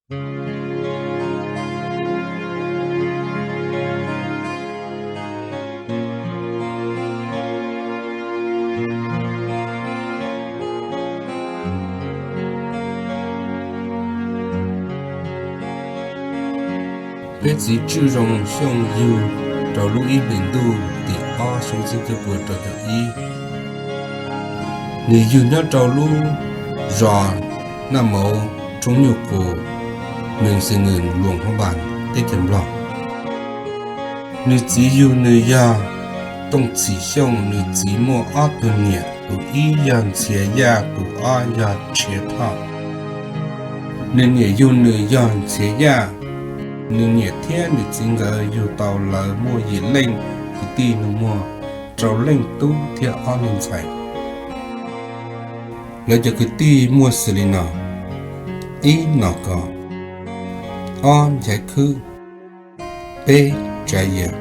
Peb txiv Tswj Zoo Xyooj yug rau lub ib hlis ntuj tim ob xyoo txhiab cuaj puas rau caum ib. Nws yug nyob rau lub zos Naj Mauv, roob Nyuj Qus, Mexington, Luam Hmoob Npas, teb chaws Nplog. Nws txiv yug nws yog Tooj Txhim Xyooj, nws txiv muaj ob tug niam, tus ib yog Ntxhiav Yaj, tus ob yog Tshiav Thoj. Nws niam yug nws yog Ntxhiav Yaj. Nws niam thiab nws txiv nkawd yug tau lawv muaj yim leej kwv tij, nws muaj rau leej tub thiab ob leeg ntxhais. Lawv cov kwv tij muaj xws li no: ib Nom Kos, ob Nchaiv Khwb, peb Tsav Yias,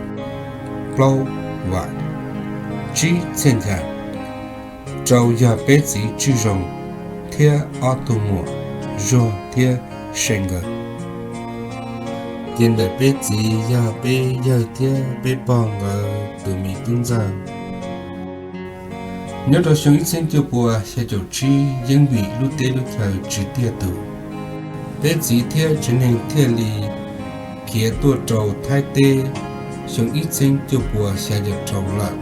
plaub Vam, tsib Txhiaj Nchas, rau yog peb txiv Tswj Zoo thiab ob tug muam Zuag thiab See nkawd. Ces ntawm peb txiv yog peb yawg thiab peb pog nkawd tus me tub ntxawg. Nyob rau xyoo ib txhiab cuaj puas xya caum tsib, yeej vim lub teb lub chaw tsis tiaj tus, peb txiv thiab tsev neeg thiaj li khiav tuaj rau Thaib teb xyoo ib txhiab cuaj puas xya caum rau lawm.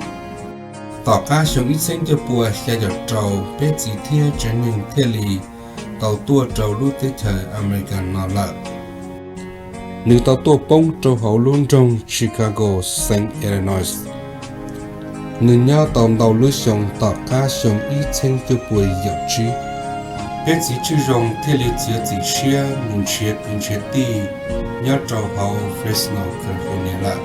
Tom qab xyoo ib txhiab cuaj puas xya caum rau, peb txiv thiab tsev neeg thiaj li tau tuaj rau lub teb chaws Amelikas no lawm. Nws tau tuaj poob rau hauv lub nroog Chicago, xeev Illinois. Nws nyob tau ntau lub xyoo, tom qab xyoo ib txhiab cuaj puas yim caum tsib, peb txiv Tswj Zoo thiaj li txiav txim siab mus nrhiav kwv nrhiav tij nyob rau hauv Fresno, California lawm.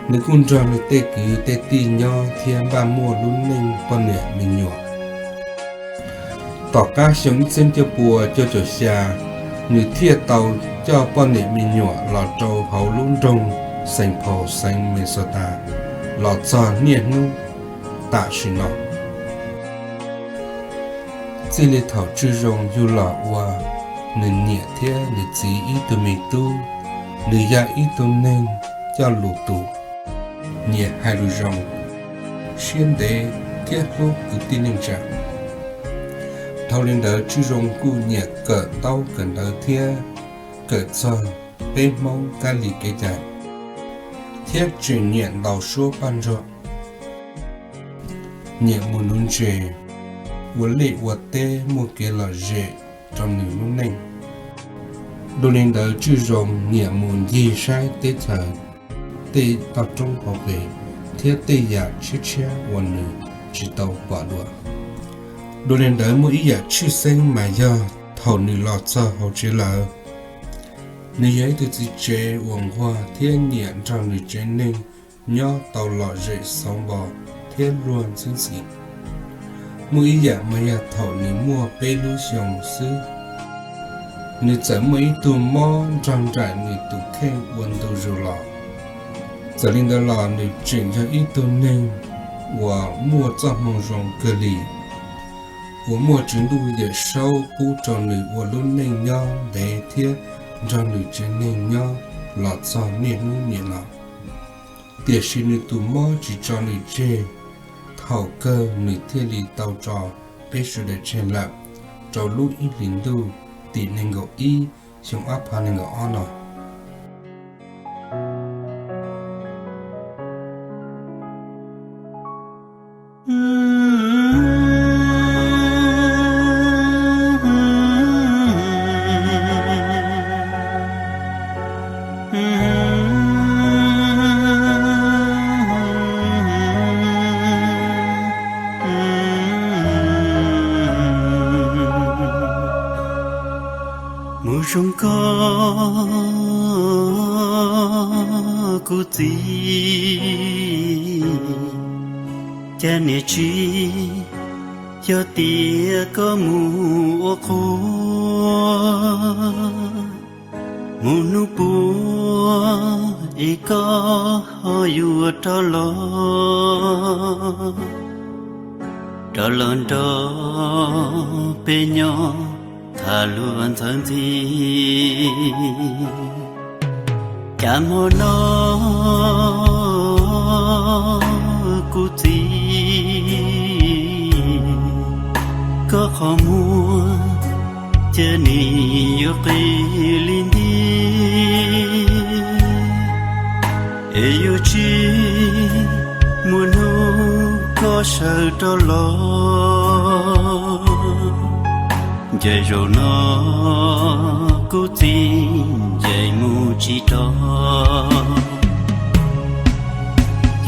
Nws kuj nrog nws tej kwv tej tij nyob thiab npaj muaj lub neej poj niam me nyuam. Tom qab xyoo ib txhiab cuaj puas cuaj caum xya, nws thiaj tau coj poj niam me nyuam los rau hauv lub nroog Saint Paul, xeev Minnesota los txog niaj hnub tam sim no. Txij li thaum Tswj Zoo yug los ua nws niam thiab nws txiv ib tug me tub, nws yog ib tug neeg coj lus tus, nyiam hais lus zoo, siab ntev thiab hlub kwv tij neej tsa. Dhau li ntawd Tswj Zoo kuj nyiam kawm ntaub kawm ntawv thiab kawm txog peb Hmoob kab li kev cai, thiab tseem nyiam ntaus suab paj ntsog, nyiam mus nuv ntses, ua liaj ua teb muaj kev lom zem rau nws lub neej. Dua li ntawd Tswj Zoo nyiam mus ncig saib teb chaws, tej toj roob hauv pes, thiab tej yam tshiab tshiab uas nws tsis tau pom dua. Dua li ntawd muaj ib yam tshwj xeeb mas yog thaum nws los txog hauv tsev lawm, nws yog ib tug txiv tsev uas nquag thiab nyiam nrog nws tsev neeg nyob tau lom zem xauv npo thiab luag ntxhi ntxhi. Muaj ib yam mas yog thaum nws muaj peb lub xyoos xwb, nws txawm muaj ib tug mob nrog nraim nws tus kheej ua ntu zus los. Txawm li ntawd los nws tseem yog ib tug neeg uas muaj txoj hmoo zoo kawg li, uas muaj Tswv Ntuj Yawm Saub pub rau nws ua lub neej nyob ntev thiab nrog nws tsev neeg nyob los txog niaj hnub niam no. Tiam sis nws tus mob tsis tso nws tseg, thaum kawg nws thiaj li tau tso peb sawv daws tseg lawm rau lub ib hlis ntuj tim nees nkaum ib xyoo ob phav nees nkaum ob no. Mus zoo koj kuv txiv, cas niam tsis xyov tias koj mus ua qub. Mus hnub puas es koj ho yuav rov los, rov los nrog peb nyob Tham luag ntxhawv ntxhi, cas hmo no kuv txiv, koj qhov muag cia nim yuav qis li nti. Es yuav tsis muaj hnub koj sawv rov los, ces zaum no kuv txiv ncaim mus tsis rov.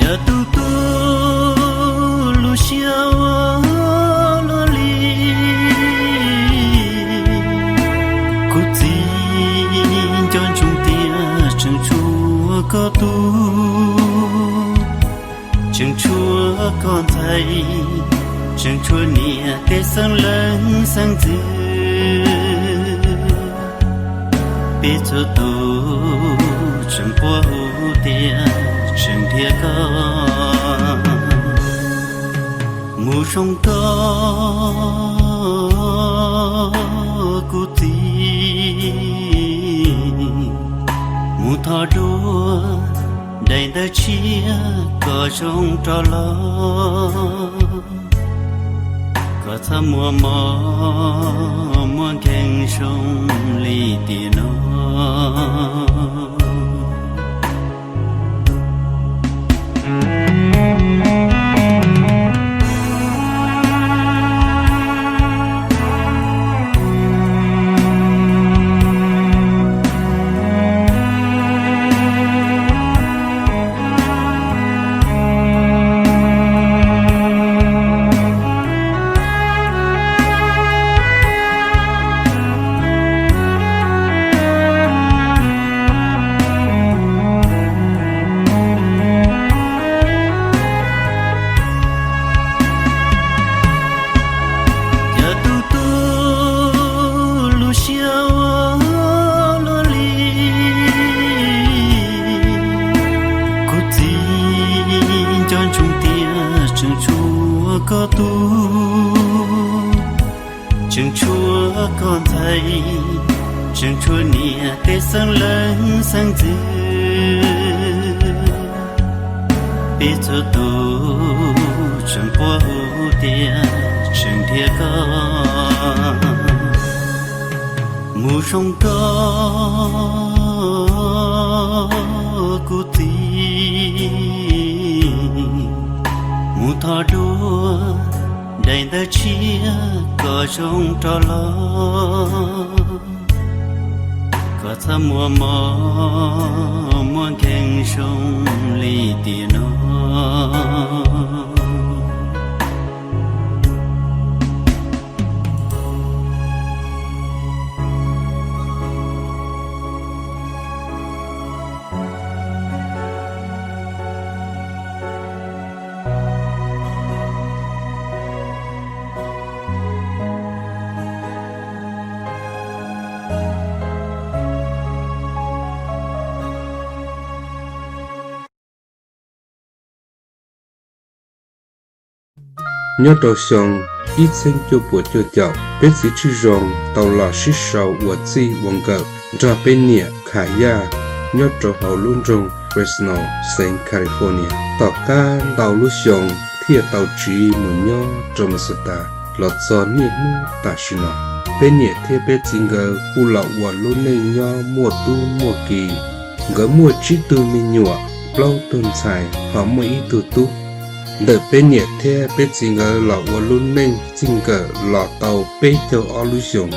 Yog tus tub lub siab ua luaj li, kuv txiv nco ntsoov tias tseem tshuav koj tub, tseem tshuav koj ntxhais, tseem tshuav niam tej xeeb leej xeeb ntxwv. Peb txhua tus tseem quaj hu tias tseem nrhiav koj mus zoo koj kuv txiv, mus thov dua daim ntawv tshiab kom zoo rov los, kom txhob muaj mob muaj nkeeg zoo li tiam no. Yog tus tub lub siab ua luaj li, kuv txiv nco ntsoov tias tseem tshuav koj tub, tseem tshuav koj ntxhais, tseem tshuav niam tej xeeb leej xeeb ntxwv. Peb txhua tus tseem quaj hu tias tseem nrhiav koj mus zoo koj kuv txiv, mus thov dua daim ntawv tshiab kom zoo rov los, kom txhob muaj mob muaj nkeeg zoo li tiam no. Nyob rau xyoo ib txhiab cuaj puas cuaj caum, peb txiv Tswj Zoo tau los sib sau ua txij ua nkawm nrog peb niam Kham Yaj nyob rau hauv lub nroog Fresno, xeev California. Tom qab ntau lub xyoo thiaj tau tsiv mus nyob rau Minnesota los txog niaj hnub tam sim no. Peb niam thiab peb txiv nkawd kuj los ua lub neej nyob muaj tub muaj ki. Nkawd muaj tsib tug me nyuam, plaub tug ntxhais, ho muaj ib tug tub. Ntawm peb niam thiab peb txiv nkawd los ua lub neej txij nkawm los tau peb caug ob lub xyoos.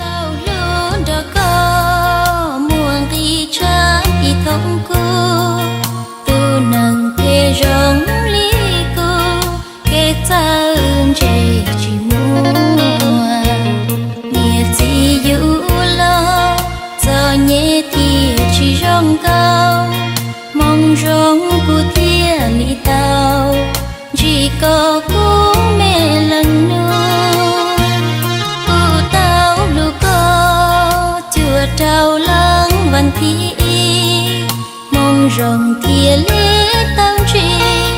Tau hlub nrog koj muaj nqis tshav ib thooj kuv, tus neeg thiaj zoo li kuv, kev txawj ntse tsis muaj. Niam txiv yug los txom nyem thiaj tsis zoo nkauj, hmoo zoo kuv thiaj li tau ntsib koj kuv me leej nus. Kuv tau hlub koj cuaj rau leej vas thib ib, hmoo zoo thiaj li tau ntsib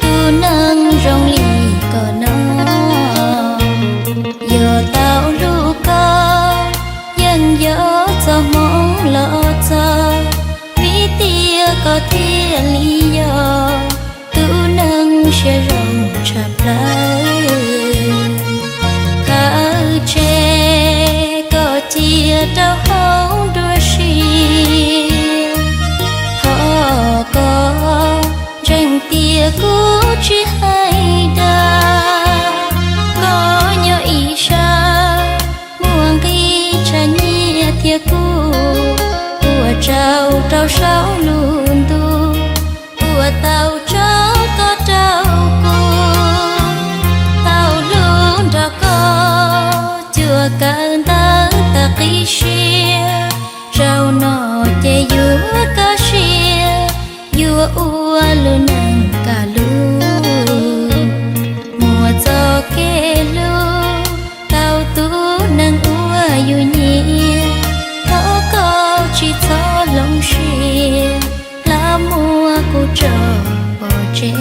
tus neeg zoo li koj no. Yuav kawm ntawv tag qib siab, zaum no ces yuav koj siab, yuav ua lub neej kaj lug, muaj txoj kev hlub tau tus neeg uas yus nyiam. Thov koj tsis txhob hloov siab, lam muab kuv tso pov tseg.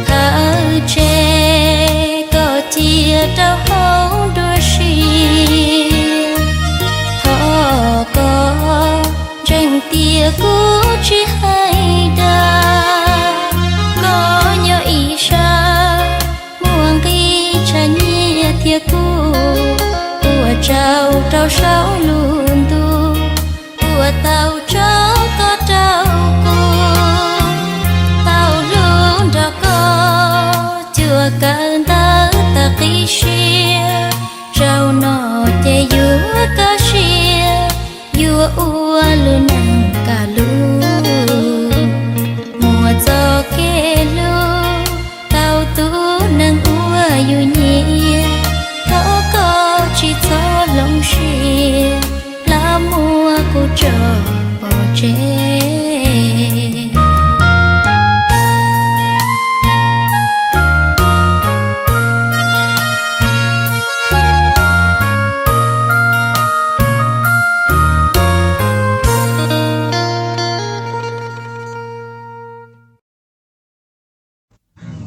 Thawj tseg koj cia rau hauv nruab siab, thov koj ntseeg tias kuv tsis hais dag. Koj nyob ib sab, muaj nqis tshaj nyiaj thiab kuj, ua tsau rau saum lub ntuj, ua tau tso koj rau kuv, tau hlub nrog koj cuag kawm ntawv tag qib siab. Zaum no ces yuav koj siab, yuav ua lub neej kaj lug, muaj txoj kev hlub tau tus neeg uas yus nyiam. Thov koj tsis txhob hloov siab, lam muab kuv tso pov tseg.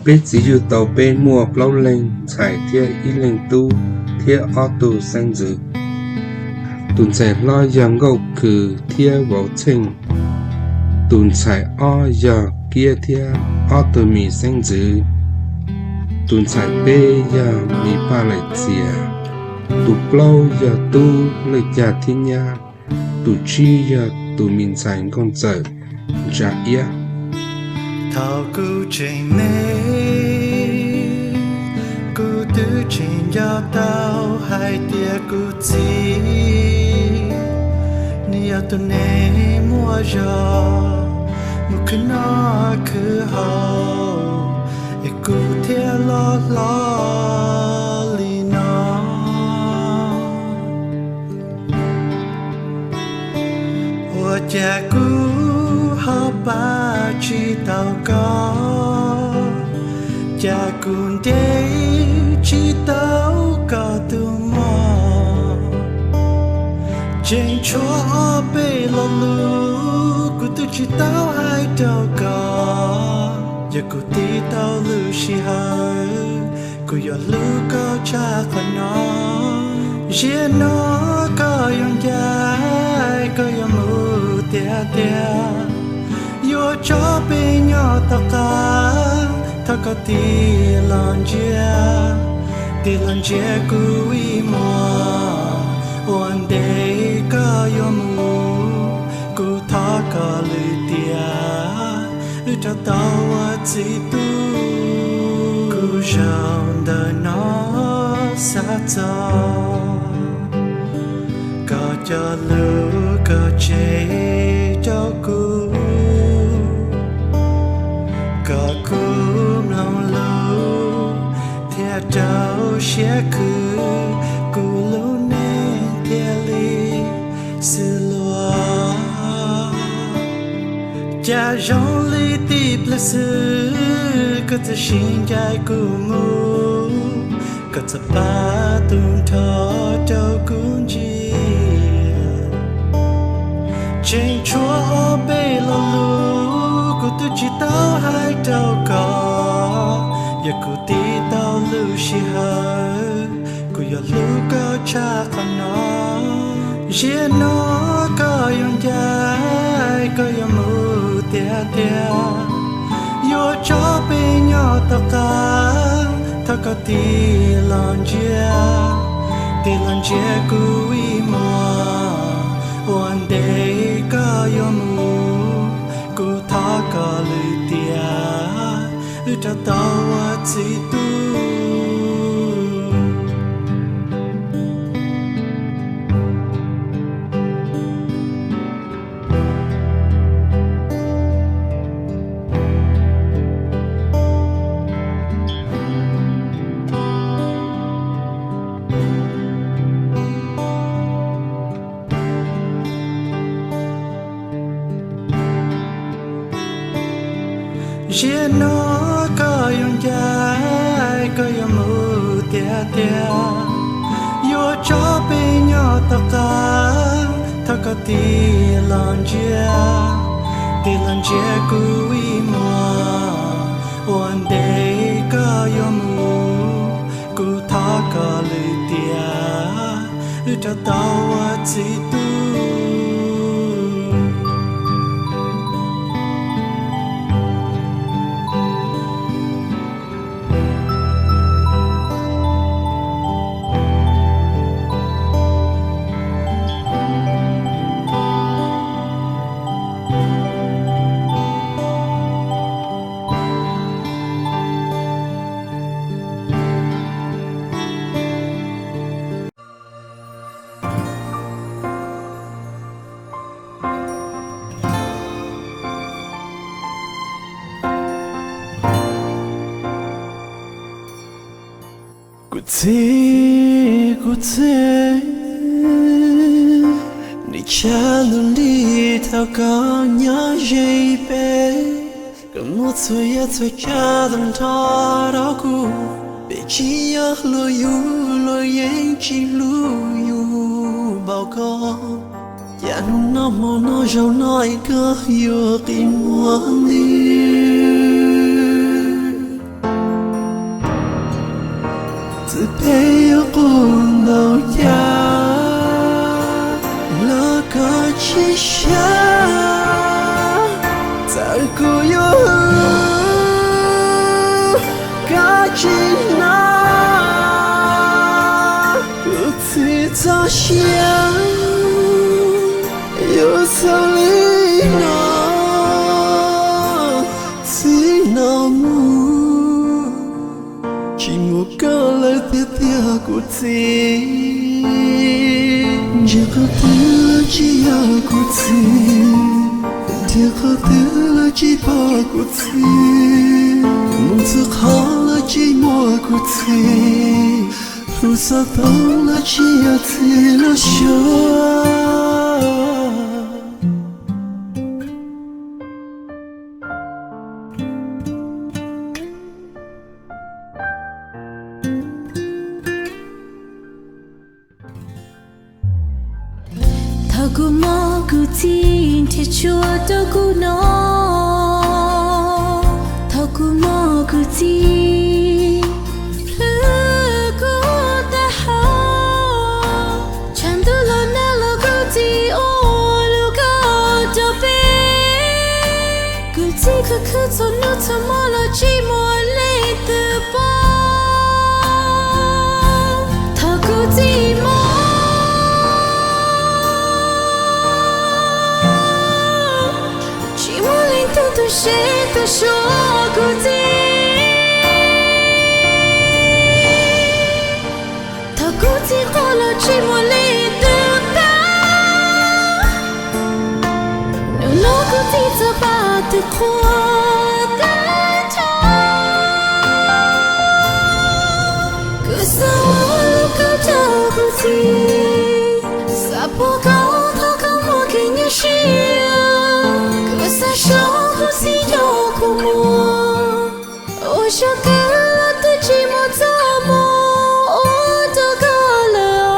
Peb txiv yug tau peb muaj plaub leeg ntxhais thiab ib leeg tub thiab ob tug xeeb ntxwv. Tus ntxhais hlob yog Nkauj Kws thiab Vauv Txheej. Tus ntxhais ob yog Kiab thiab ob tug me xeeb ntxwv. Tus ntxhais peb yog me Paj Laim Txias. Tus plaub yog Tub Lwj Cag thiab Nyab. Tus tsib yog tus me ntxhais Nkauj Ntxawm Ntsa Iab. Thaum kuv tseem me, kuv twb tseem nco tau hais tias kuv txiv, nws yog tus neeg muaj zog, mus khwv noj khwv haus, es kuv thiaj loj hlob li no. Ua cas kuv ho pab tsis tau koj, cas kuv ntes tsis tau koj tus mog. Tseem tshuav ob peb lo lus kuv twb tsis tau hais rau koj, yog kuv tiv tau lub sij hawm, kuv yuav hlub koj tshaj qhov no. Ziag no koj yuav ncaim, koj yuav mus tiag tiag, yuav tso peb nyob tom qab. Thov koj tig los ntsia, tig los ntsia kuv ib muag, ua ntej koj yuav mus, kuv thov koj lwm tiam, wb rov tau ua txiv tub. Kuv zaum ntawm no xav txog koj cov lus koj tseg rau kuv, kom kuv mloog lus thiaj rau siab khwv, kuv lub neej thiaj li xws luag. Cas zoo li tib pliag xwb koj txawm sib ncaim kuv mus, koj txawm pab tu nrho rau kuv ntsia. Tseem tshuav ob peb lo lus kuv twb tsis tau hais rau koj, yog kuv tiv tau lub sij hawm, kuv yuav hlub koj tshaj qhov no. Ziag no koj yuav ncaim, koj yuav mus tiag tiag, yuav tso peb nyob tom qab. Thov koj tig los ntsia, Tig los ntsia kuv ib muag, ua ntej koj yuav mus, kuv thov koj lwm tiam, wb rov tau ua txiv tub. Ziag no koj yuav ncaim, koj yuav mus tiag tiag, yuav tso peb nyob tom qab, thov koj tig los ntsia, tig los ntsia kuv ib muag, ua ntej koj yuav mus, kuv thov koj lwm tiam, wb rov tau ua txiv tub. Kuv txiv, kuv txiv, nws tshaj lub nti thaum koj nyob ze peb. Koj muab txhua yam txhua tsav tag nrho rau kuv, peb tsis yog luag yug, luag yeej tsis hlub yus npaum koj. Cas hnub no hmo no zaum no es koj yuav qi muag li. Txawm peb yuav quaj npaum cas los koj tsis sab, txawm kuv yuav hwm koj tsis hnov, kuv txiv txoj sia yuav xaus li no, txij no mus tsis muaj koj lawm tiag tiag kuv txiv. Ntsia qhov twg los tsis yog kuv txiv, ntsia qhov twg los tsis pom kuv txiv, mus txhua qhov los tsis muaj kuv txiv, hlub xov tooj los tsis yog txiv lub suab. Thaum kuv muaj kuv txiv nrhiav tshua rau kuv noj, thaum kuv muaj kuv txiv plhws kuv taub hau, tshav ntuj los nag los kuv txiv ua lub koj rau peb. Kuv txiv khwv khwv txhua hnub txhua hmo los tsis muaj leej twg pom. Thaum kuv txiv mob, tsis muaj leej twg tu siab tu suav kuv txiv. Thaum kuv txiv quaj los tsis muaj leej twg pab. Hnub no kuv txiv txawm pab tus qhua tag nrho. Kuv xav ua lub koj rau kuv txiv, xav pom koj thaum koj muaj kev nyuaj siab. Kuv xav so kuv txiv nco kuv muag, ua xyoo twg los twb tsis muaj txoj hmoo ua rau koj lawm.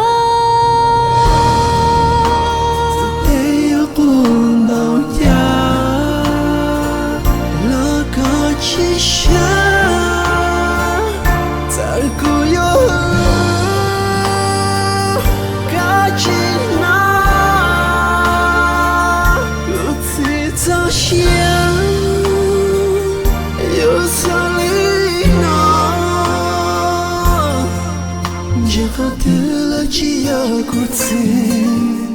Txawm peb yuav quaj npaum cas los koj tsis sab, txawm kuv yuav hwm Ntsib qhov twg lawv tsis yog kuv txiv,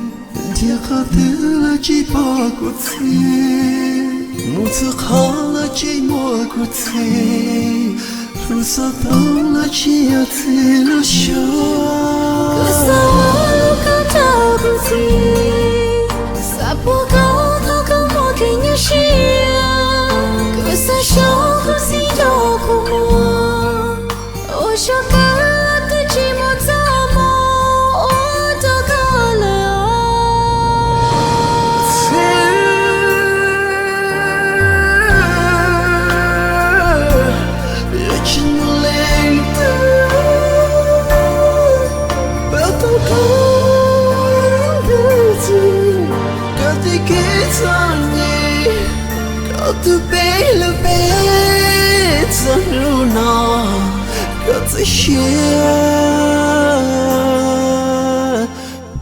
nrhiav qhov twg lawv tsis pom kuv txiv, mus txhua qhov lawv tsis muaj kuv txiv, hlub xov tooj lawv tsis yog txiv lub suab. Kuv xav ua lub koob rau kuv txiv, xav pub koob rau koob muaj kev nyuaj siab. Kuv xav xyuas kuv txiv nrog kuv mus, ua xyuas koob twb tsis muaj txoj hmoo ua rau koj lawm os. Yog tsis muaj leej twg pab tau koj, koj txoj kev txom nyem, koj tus peb hlub peb txog hnub no, koj txoj sia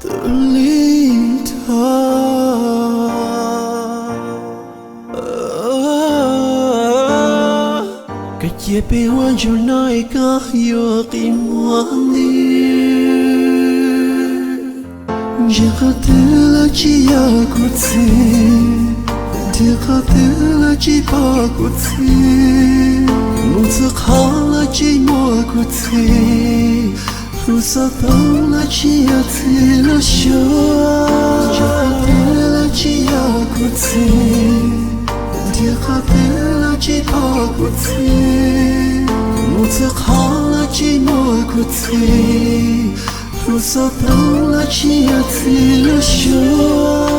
tu li dhau. Koj cia peb ua ntsug no es koj yuav qi muag li. Ntsib qhov twg lawv tsis yog kuv txiv, nrhiav qhov twg lawv tsis pom kuv txiv, mus txhua qhov lawv tsis muaj kuv txiv, hlub xov tooj lawv tsis yog txiv lub suab. Ntsib qhov twg lawv tsis yog kuv txiv, nrhiav qhov twg lawv tsis pom kuv txiv, mus txhua qhov lawv tsis muaj kuv txiv, hlub xov tooj lawv tsis yog txiv lub suab.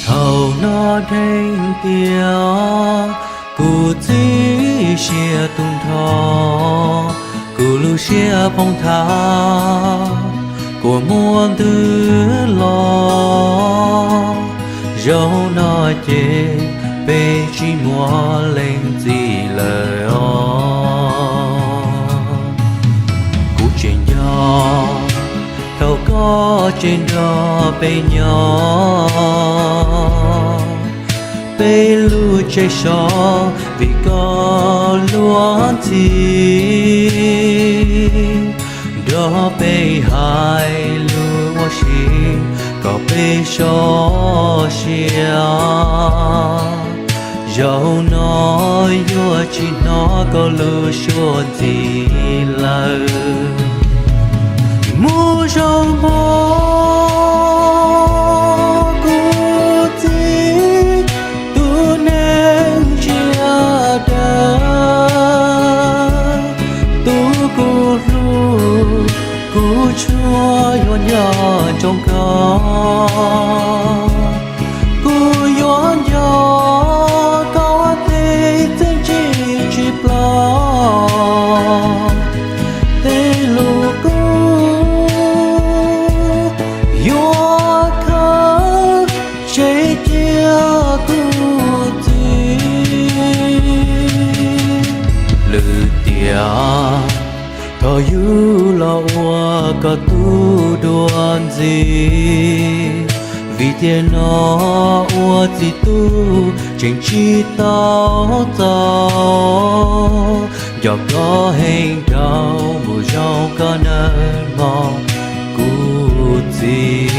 Thaum no dheev tias kuv txiv sia tu nrho, kuv lub siab poob thav, kua muag ntws los. Zaum no ces peb tsis muaj leej txiv lawm os. Kuv tseem nco thaum koj tseem nrog peb nyob, peb lub tsev so vim koj luag ntxhi, nrog peb hais lus ua si kom peb sov siab. Zaum no yuav tsis hnov koj lub suab ntxhi lawm. Mus zoo mog kuv txiv, tus neeg ntsia dawb, tus kuv hlub, kuv tsuas yuav nco ntsoov koj. Kuv yuav nco koj tej txiaj ntsig tsis ploj, tej lus kub yuav khawb tseg cia kuv txiv. Lwm tiam thov yug los ua koj tub dua ntxiv, vim tiam no ua txiv tub tseem tsis tau txaus, nco koj heev dhau mus zoo koj nawb mog kuv txiv.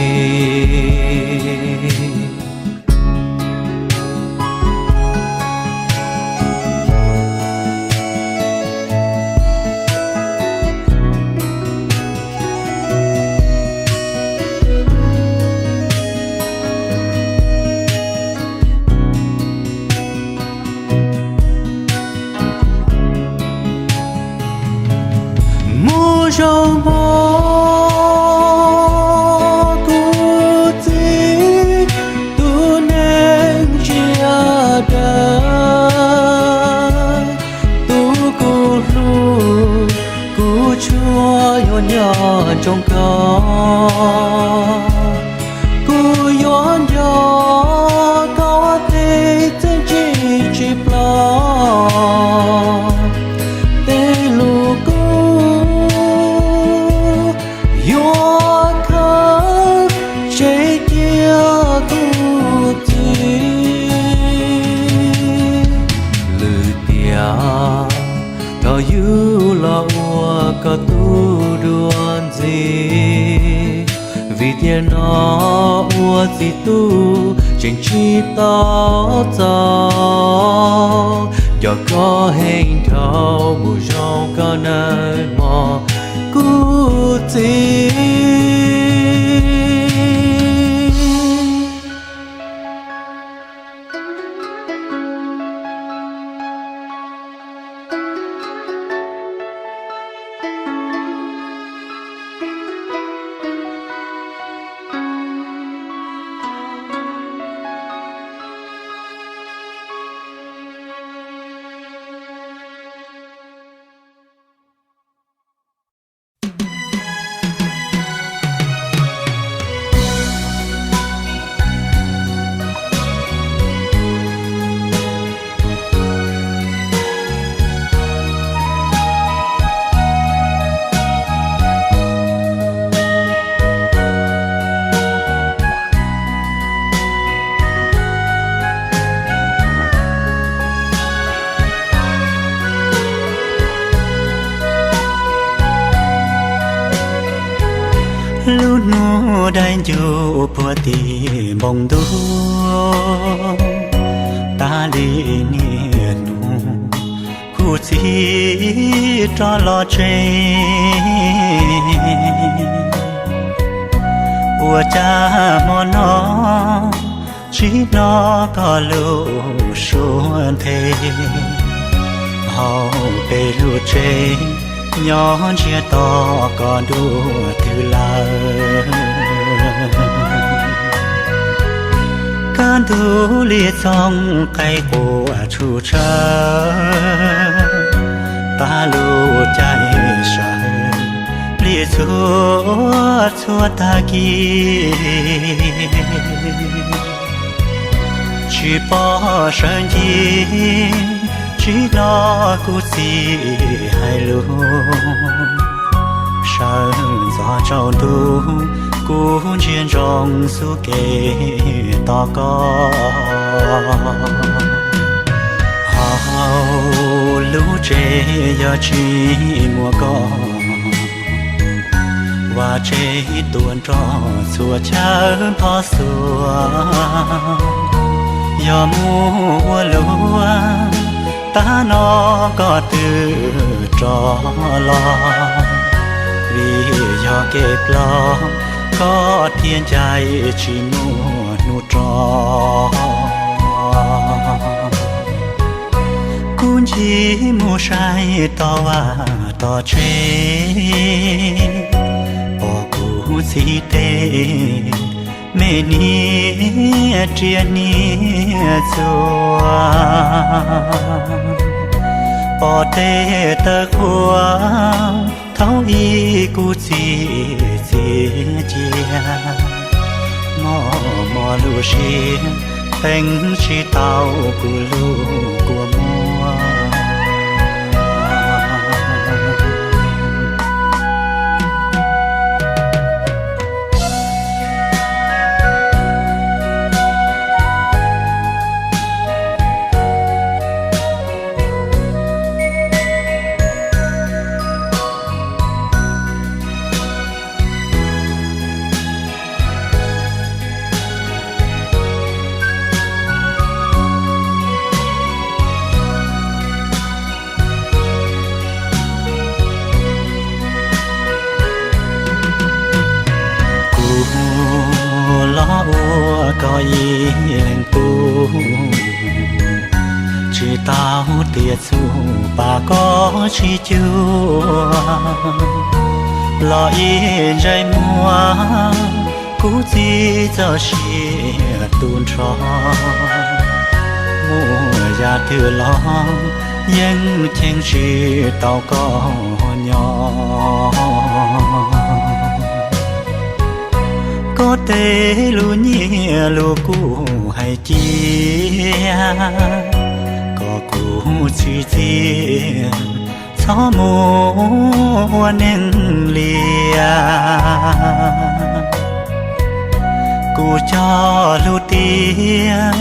Zoo mog kuv txiv, tus neeg ntsia dawb, tus kuv hlub, kuv tsuas yuav nco ntsoov koj. Kuv yuav nco koj tej txiaj ntsig tsis ploj, tej lus kub yuav khawb tseg cia kuv txiv. Lwm tiam thov yug los ua koj tug dua ntxiv, vim tiam no ua txiv tub tseem tsis tau txaus. Nco koj heev dhau mus zoo koj nawb mog kuv txiv. Lub hnub daim ncuj puag tim npoo ntuj, tas li niaj hnub kuv txiv rov los tsev. Ua cas hmo no tsis hnov koj lub suab nthe, hauv peb lub tsev nyob ntsiag to koj nruab twg lawm. Kaj ntug li txooj qaib quaj tshum tshaw, tag lub caij sawv li txhua txhua tag kis. Tsis pom sawv ncig, tsis hnov kuv txiv hais lus, sawv ntxov tsaus ntuj kuv ntsia ntsoov xub kev tos koj. Hauv lub tsev yog tsis muaj koj, vaj tsev tuaj nrog txhua chaw npho xuas. Yog mus ua luaj, tag no koj twb rov los, vim yog kev ploj koj thiaj ncaim tsis muaj hnub rov. Kuv ncig mus saib tog vaj tog tsev, pom kuv txiv tej me niam riam niam txuas, pom tej taw qhua thaum ub kuv txiv txiav cia, mos mos lub siab teev tsis tau kuv lub kua muag. Kuv los ua koj ib leeg tub, tsis tau tias txuj pab koj tsis cuag. Los ib ntsais muag, kuv txiv txoj sia tu nrho, muaj yam twg los yeej cheem tsis tau koj nyob. Koj tej lus nyiaj lus kub hais cia, kom kuv txim txiaj txhob mus ua neeg liam. Kuv cog lus tias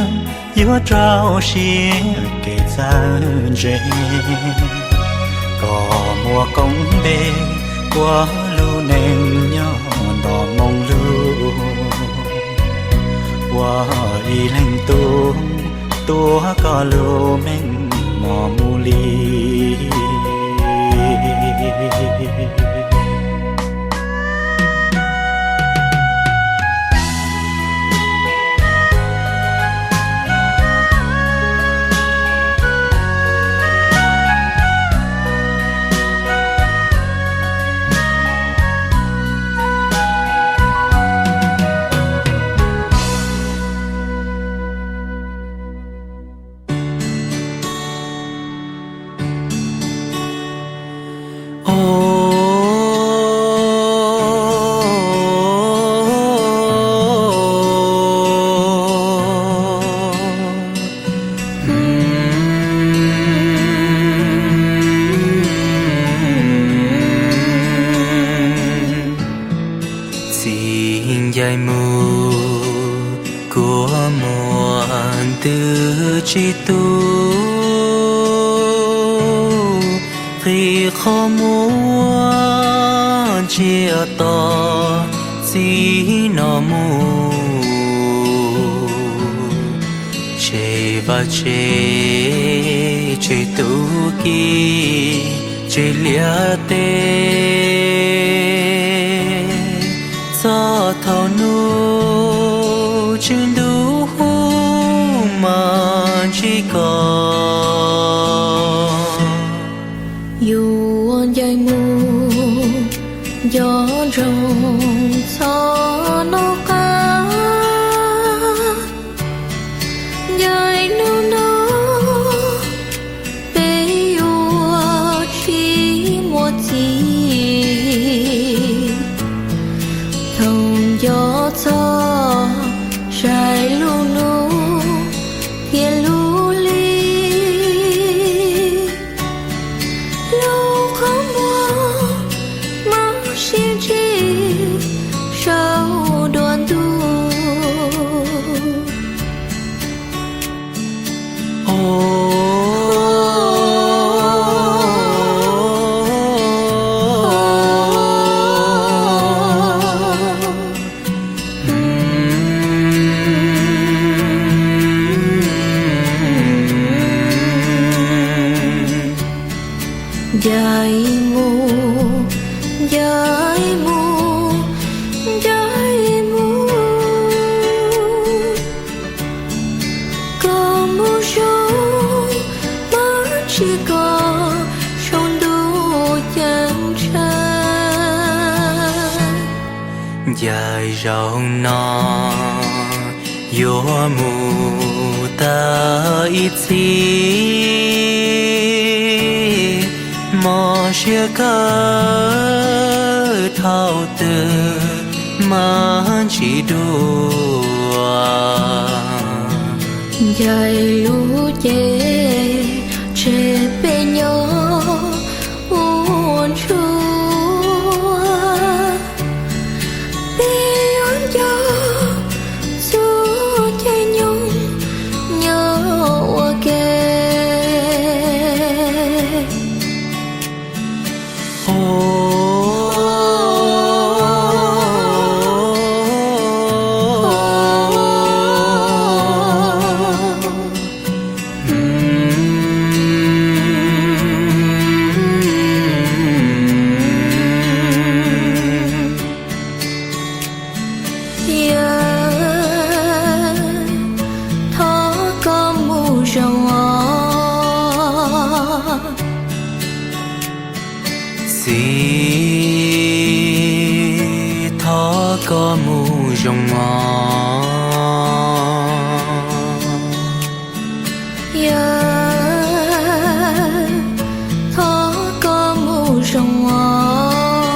yuav rau siab kev txawj ntse, kom muaj koob npe ua lub neej nyob nto moo lug, ua ib leeg tub tuav koj lub meej mom mus li. Txij ncaim mus kua muag ntws tsis tu, qhib qhov muag ntsia tos txij no mus, tseg vaj tseg tseg tub ki tseg liaj teb. Txog thaum nub tswb ntuj hu mas ntsib koj, yuav ncaim mus nco ntsoov txhob noj qab. Ncaim hnub no peb yuav tsis muaj txij, thaum nco txog saib lub hnub thiab lub hli. Lub qhov muag mob siab ntsig saum dua ntuj. Ncaim mus, ncaim mus, ncaim mus. Koj mus zoo, mas tsis koj saum ntuj ceeb tsheej. Ncaim zaum no yuav mus tag ib txhis, mob siab kawg thaum twg mas ntsis dua. Ncaim lub cev tseg peb nyob ua ntsuag, peb yuav nco txhua caij nyoog nyob ua ke. zoo os. Yawg, thov koj mus zoo os.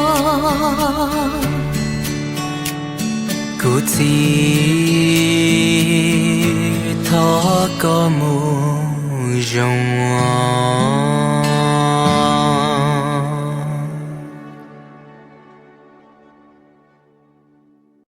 Kuv txiv, thov koj mus zoo.